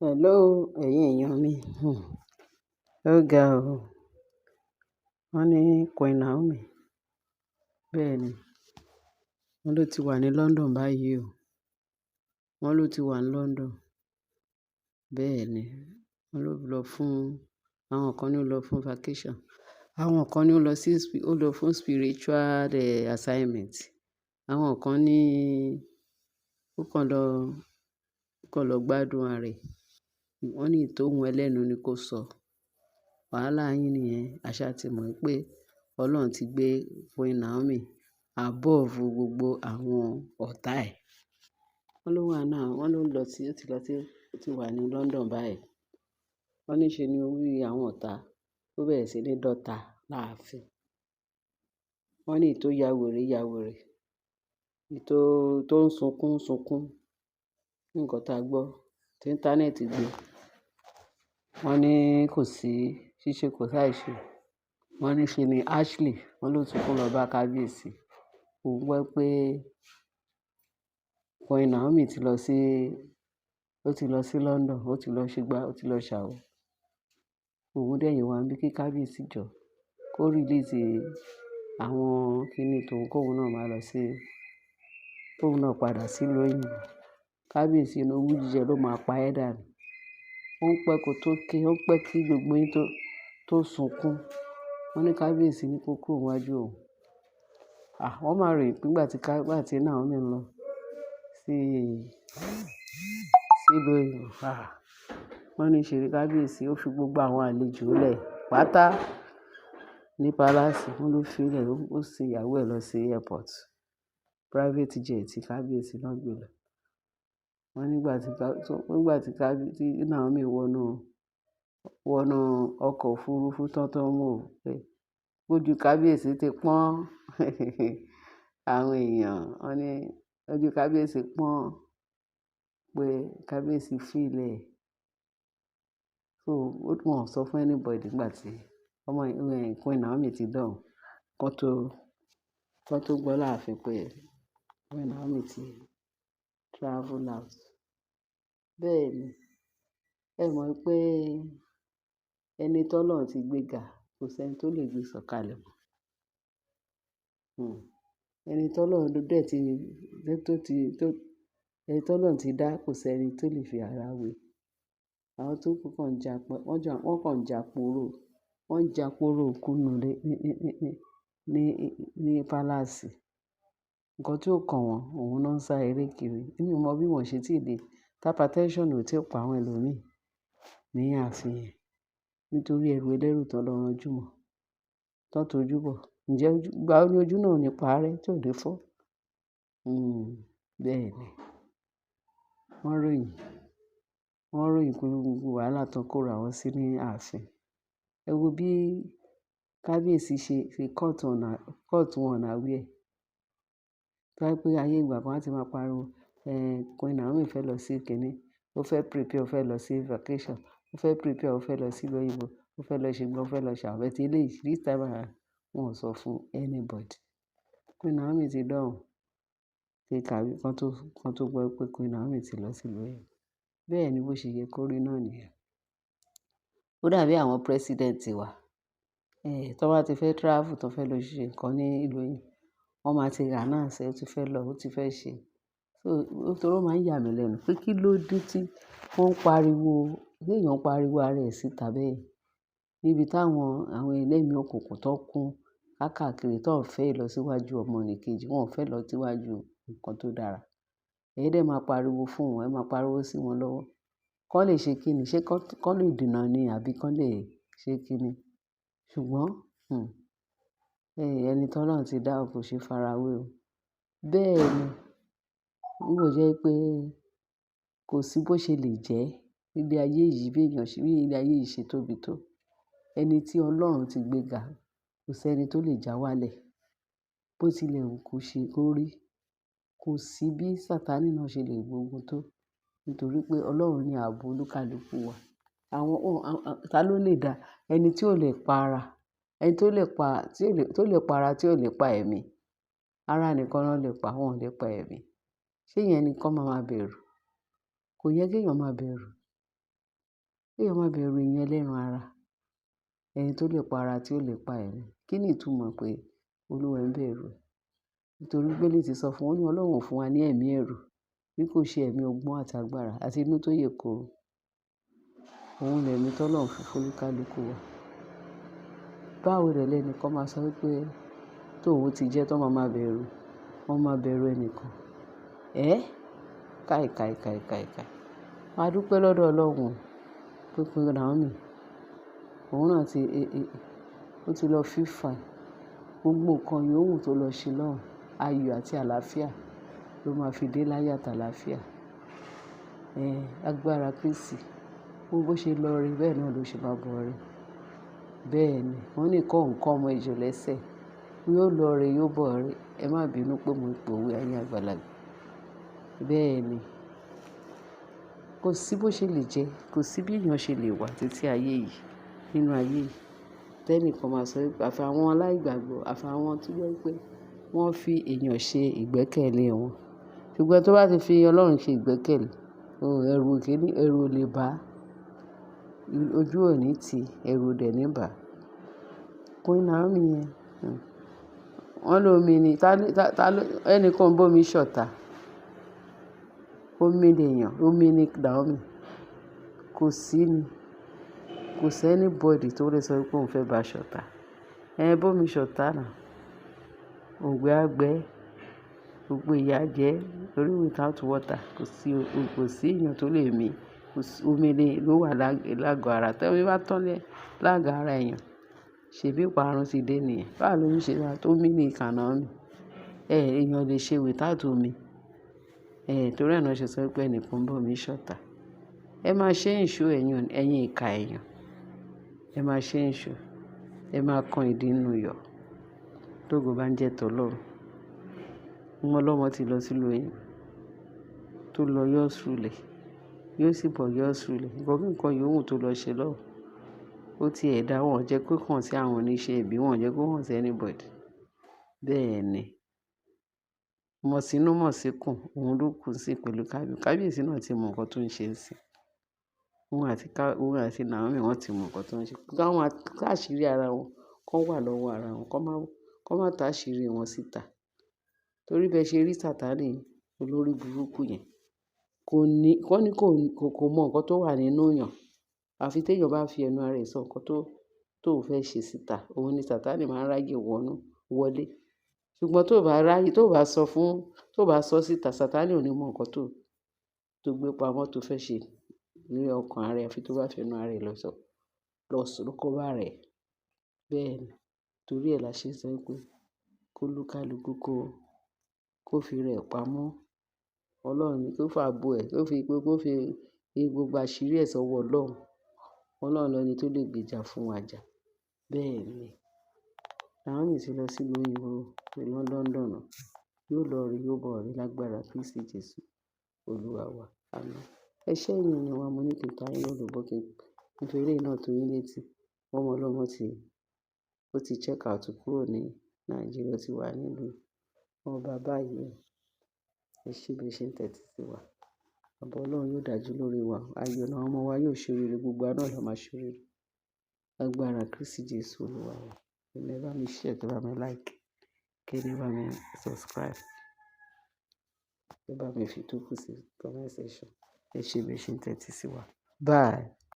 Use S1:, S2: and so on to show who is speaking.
S1: Hello, ẹ̀yin èèyàn mi. Ó ga o. Wọ́n ní Queen Naomi. Bẹ́ẹ̀ ni, wọ́n ló ti wà ní London báyìí o. Wọ́n ló ti wà ní London. Bẹ́ẹ̀ ni, wọ́n ló lọ fún, àwọn kan ní ó lọ fún vacation. Àwọn kan ní ó lọ sí, ó lọ fún spiritual assignment. Àwọn kan ní ó kàn lọ gbádùn ara ẹ̀. Wọ́n ní èyí tó wù ẹlẹ́nu ni kó sọ. Wàhálà yín nìyẹn. A ṣá ti mọ̀ pé Ọlọ́run ti gbé Queen Naomi above gbogbo àwọn ọ̀tá ẹ̀. Wọ́n ló wà náà, wọ́n ló lọ sí, ó ti lọ sí, ó ti wà ní London báyìí. Wọ́n ní ṣe ni orí àwọn ọ̀tá ó bẹ̀rẹ̀ sí ní dọ́ta láàfin. Wọ́n ní èyí tó ya wèrè ya wèrè, èyí tó ń sunkún sunkún. Nǹkan tá a gbọ́ tí íńtánẹ́ẹ̀tì gbé. Wọ́n ní kò sí ṣíṣe kò sáì ṣe. Wọ́n ní ṣe ni Ashley, wọ́n ló sunkún lọ bá kábíyèsí. Òun gbọ́ pé Queen Naomi ti lọ sí, ó ti lọ sí London, ó ti lọ ṣe gbá, ó ti lọ ṣàwò. Òun dẹ̀ yìn wá bí kí kábíyèsí jọ kó release àwọn kíní tòun kóun náà máa lọ sí, kóun náà padà sí ìlú òyìnbó. Kábíyèsí ní owú jíjẹ ló máa pa ẹ́ dànù. Ó ń pẹ́ kó tó ké, ó ń pẹ́ kí gbogbo yín tó sunkún. Wọ́n ní kábíyèsí ní kó kúrò níwájú òun. À, wọ́n máa ròyìn pé nígbà tí Naomi ń lọ sí ìlú òyìnbó. À, wọ́n ní ṣe ni kábíyèsí ó fi gbogbo àwọn àlejò lẹ̀ pátá ní palace. Wọ́n ló fi lẹ̀, ó sin ìyàwó ẹ̀ lọ sí airport. Private jet kábíyèsí náà gbé lọ. Wọ́n nígbà tí Naomi wọnú ọkọ̀ òfurufú tán tó ń wò pé ojú kábíyèsí ti pọ́n àwọn èèyàn. Wọ́n ní ojú kábíyèsí pọ́n pé kábíyèsí feel ẹ̀. So wọ́n ò sọ fún anybody nígbà tí ọmọ Queen Naomi ti dọ̀hun. Kán tó gbọ́ láàfin pé Queen Naomi ti travel out. Bẹ́ẹ̀ ni, ẹ mọ̀ pé ẹni tí Ọlọ́run ti gbé ga, kò sí ẹni tó lè gbé sọ̀kalẹ̀ mọ́. Ẹni tí Ọlọ́run dẹ̀ ti, tó ti, tó, ẹni tí Ọlọ́run ti dá, kò sí ẹni tó lè fi ara wé. Àwọn tó kù kàn ń ja, wọ́n kàn ń ja poró, wọ́n ń ja poró ikú nínú ilé ní palace. Ǹkan tí ó kan wọ́n, òun náà ń sá eré kiri. Èmi ò mọ bí wọ́n ṣe tí lè, hypertension ò tí ì pa àwọn ẹlòmíì ní ààfin yẹn. Nítorí ẹrù ẹlẹ́rù tó lọ ranjú mọ́, tó tojú bọ̀. Ǹjẹ́ ojú, ìgbà wo ni ojú náà ò ní parẹ́ tí ò ní fọ́? Bẹ́ẹ̀ ni. Wọ́n ròyìn pé gbogbo wàhálà tó kó ra wọn sí ní ààfin. Ẹ wo bí kábíyèsí ṣe caught wọn unaware. Tó bá jẹ́ pé ayé ìgbà kan wọ́n á ti máa pariwo, Queen Naomi fẹ́ lọ sí kíní, ó fẹ́ prepare, ó fẹ́ lọ sí vacation, ó fẹ́ prepare, ó fẹ́ lọ sí ìlú òyìnbó, ó fẹ́ lọ ṣe gbá, ó fẹ́ lọ ṣàwọ̀. But eléyìí this time around, wọ́n ò sọ fún anybody. Queen Naomi ti dọ̀hun. Kí kán tó gbọ́ pé Queen Naomi ti lọ sí ìlú òyìnbó. Bẹ́ẹ̀ ni bó ṣe yẹ kó rí náà nìyẹn. Ó dàbí àwọn president wa. Tó bá ti fẹ́ travel, tó fẹ́ lọ ṣe nǹkan ní ìlú òyìnbó, wọ́n máa ti announce ẹ, ó ti fẹ́ lọ, ó ti fẹ́ ṣe. So, nítorí ó máa ń yà mí lẹ́nu pé kí ló dé tí wọ́n ń pariwo, tí èèyàn ń pariwo ara ẹ̀ síta bẹ́ẹ̀. Níbi táwọn, àwọn ẹlẹ́mìí òkùnkùn tó kún káàkiri tó ń fẹ́ ìlọsíwájú ọmọnìkejì, wọ́n ò fẹ́ lọ síwájú nǹkan tó dára. Ẹ dẹ̀ máa pariwo fún wọn, ẹ máa pariwo sí wọn lọ́wọ́. Kán lè ṣe kíni? Ṣé kán lè dènà ni àbí kán lè ṣe kíni? Ṣùgbọ́n, ẹni tí Ọlọ́run ti dá kò ṣe farawé o. Bẹ́ẹ̀ ni, nígbà ó jẹ́ pé kò sí bó ṣe lè jẹ́ nílé ayé yìí bí èèyàn ṣe, bí ilé ayé yìí ṣe tóbi tó. Ẹni tí Ọlọ́run ti gbé ga, kò sí ẹni tó lè já wálẹ̀. Bó tilẹ̀ wù kó ṣe kó rí, kò sí bí Sataní náà ṣe lè gbógun tó. Nítorí pé Ọlọ́run ní ààbò olúkálùkù wa. Àwọn, ta ló lè dá ẹni tí ò lè pa ara, ẹni tó lè pa, tí ò lè, tó lè pa ara tí ò lè pa ẹ̀mí. Ara nìkan ló lè pa, wọ́n ò lè pa ẹ̀mí. Ṣé ìyẹn ni kán máa máa bẹ̀rù? Kò yẹ kí èèyàn máa bẹ̀rù. Kí èèyàn máa bẹ̀rù èèyàn ẹlẹ́ran ara, ẹni tó lè pa ara tí ó lè pa ẹ̀mí. Kí ni ìtumọ̀ pé Olúwa ń bẹ̀rù ẹ̀? Nítorí Bíbélì ti sọ fún wọn ní Ọlọ́run ò fún wa ní ẹ̀mí ẹ̀rù, bí kò ṣe ẹ̀mí ọgbọ́n àti agbára àti inú tó yè kooro. Òun lẹ̀mí tí Ọlọ́run fi fún olúkálùkù wa. Báwo dẹ̀ lẹ́ni kan máa sọ wípé tóun ti jẹ́ tó máa máa bẹ̀rù, wọ́n máa bẹ̀rù ẹnìkan. Ẹ́! Kai, kai, kai, kai, kai. A dúpẹ́ lọ́dọ̀ Ọlọ́run pé Queen Naomi, òun náà ti, ó ti lọ feel fine. Gbogbo nǹkan yòówù tó lọ ṣe lọ́hùn, ayọ̀ àti àlàáfíà ló máa fi dé láyọ̀ àti àlàáfíà. Ẹ̀, agbára Kristi, bó ṣe lọ rí bẹ́ẹ̀ náà ló ṣe máa bọ̀ rí. Bẹ́ẹ̀ ni, wọ́n ní kọ́ nǹkan ọmọ ejò lẹ́sẹ̀. Yóò lọ rí, yóò bọ̀ rí. Ẹ má bínú pé mo ń pòwe ẹ̀yin àgbàlagbà. Bẹ́ẹ̀ ni. Kò sí bó ṣe lè jẹ́, kò sí bí èèyàn ṣe lè wà títí ayé yìí, nínú ayé yìí. Tẹ́nìkan máa sọ wípé àfi àwọn aláìgbàgbọ́, àfi àwọn tó jẹ́ wípé wọ́n fi èèyàn ṣe ìgbẹ́kẹ̀lé wọn. Ṣùgbọ́n tó bá ti fi Ọlọ́run ṣe ìgbẹ́kẹ̀lé, ẹ̀rù kìíní, ẹ̀rù ò lè bá, ojú ò ní ti, ẹ̀rù ò dẹ̀ ní bà. Queen Naomi yẹn, wọ́n lómi ni, ta ló, ẹni kan ń bọ́ mi ṣọ̀tá. Omi lèèyàn, omi ni Naomi. Kò sí ni, kò sí anybody tó lè sọ wípé òun fẹ́ bá ṣọ̀tá. Ẹ bó mi ṣọ̀tá náà, òǹgbẹ á gbẹ, gbogbo ìyà jẹ, torí without water kò sí, kò sí èèyàn tó lè mí. Kò sí, omi ni ló wà lágo ara. Tí omi bá tán lágo ara èèyàn, ṣèbí ìparun ti dé nìyẹn. Báwo lómi ṣe máa tó omi ní ìkà Naomi. Ẹ, èèyàn lè ṣe without omi. Ẹ, torí ẹ náà ṣe sọ wípé ẹnìkan ń bọ́ mi ṣọ̀tá. Ẹ máa ṣe ìṣó ẹ̀yin, ẹ̀yin ìka èèyàn. Ẹ máa ṣe ìṣó. Ẹ máa kan ìdí nínú iyọ̀. Tógo bá ń jẹ́ tọ́lọ́run. Ọmọ ọlọ́mọ ti lọ sílùú òyìnbó, tó lọ yours truly, yóò sì bọ̀ yours truly. Nǹkan kí nǹkan yòówù tó lọ ṣe lọ́hùn. Ó ti ẹ̀ dá wọn jẹ́ kó hàn sí àwọn oníṣẹ́ ibi, wọ́n jẹ́ kó hàn sí anybody. Bẹ́ẹ̀ ni. Mọ̀ sínú mọ̀ síkùn, òun ló kù sí pẹ̀lú kábíyèsí. Kábíyèsí náà ti mọ nǹkan tó ń ṣe sí. Òun àti Naomi wọ́n ti mọ nǹkan tó ń ṣe. Ká wọn, ká àṣírí ara wọn, kó wà lọ́wọ́ ara wọn, kó má ta àṣírí wọn síta. Torí bí ẹ ṣe rí Sàtánì olórí burúkú yẹn, kò ní, wọ́n ní kò, kò mọ nǹkan tó wà nínú èèyàn. Àfi tí èèyàn bá fi ẹnu ara ẹ̀ sọ nǹkan tó fẹ́ ṣe síta, òun ni Sàtánì máa ń ráyè wọnú wọlé. Ṣùgbọ́n tó bá ráyè, tó bá sọ fún, tó bá sọ síta, Sàtánì ò ní mọ nǹkan tó gbé pamọ́ tó fẹ́ ṣe ní ọkàn ara ẹ, àfi tó bá fi ẹnu ara ẹ lọ sọ, lọ sọ, kó bá rẹ̀. Bẹ́ẹ̀ ni. Torí ẹ la ṣe sọ wípé kó lúkálùkù kó fi rẹ̀ pamọ́. Ọlọ́run ni kó fàbọ̀ ẹ̀, kó fi gbogbo àṣírí ẹ̀ sọ́wọ́ Ọlọ́run. Ọlọ́run lẹni tó lè gbèjà fún wa jà. Bẹ́ẹ̀ ni. Naomi ti lọ sílùú òyìnbó, ìlú London. Yóò lọ rí, yóò bọ̀ rí lágbára Kristi Jesu Olúwa wa. Àmín. Ẹ ṣé ẹ̀yin èèyàn wa, mo ní kí n ta yín lólobó kí n fi eléyìí náà tó yín létí. Ọmọ ọlọ́mọ ti, ó ti check out kúrò ní Nàìjíríà, ó ti wà nílùú ọba báyìí. Ẹ ṣé bí ẹ ṣe ń tẹ́tí sí wa. Ààbò Ọlọ́run yóò dájú lórí wa. Ayọ̀ náà ọmọ wa yóò ṣe oríire, gbogbo wa náà la máa ṣe oríire. Lágbára Kristi Jesu Olúwa wa. Ẹ bá mi share, kí ẹ bá mi like, kí ẹ bá mi subscribe. Ẹ bá mi fi tókù sí comment section. Ẹ ṣé bí ẹ ṣe ń tẹ́tí sí wa. Bye.